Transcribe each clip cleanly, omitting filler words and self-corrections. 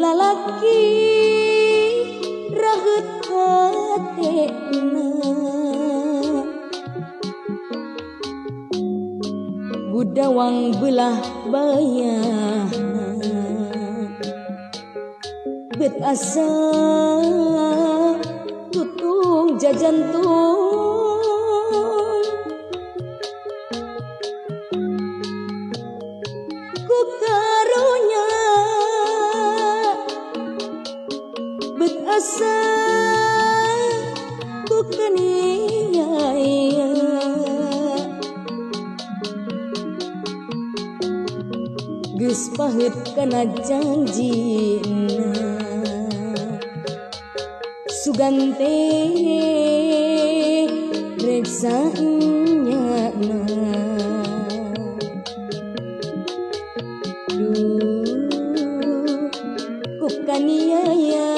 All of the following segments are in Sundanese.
Lalaki raheut hatena gudawang belah bayahna bet asa tutung jajantung ku karunya bet asa ku kaniaya geus paheut kana janjina sugan teh rek saenyana. Duh ku kaniaya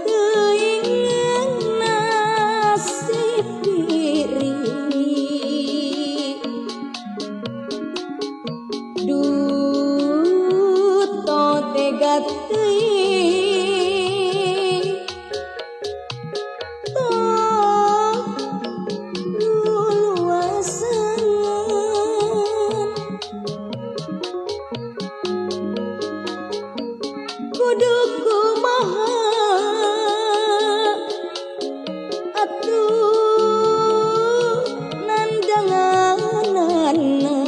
teuing nasib diri. Duh to tega teuing to luluasan kudu kumaha atuh nandanganana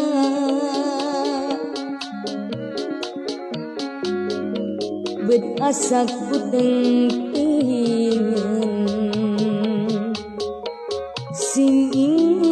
bet asa ku teuingeun sing.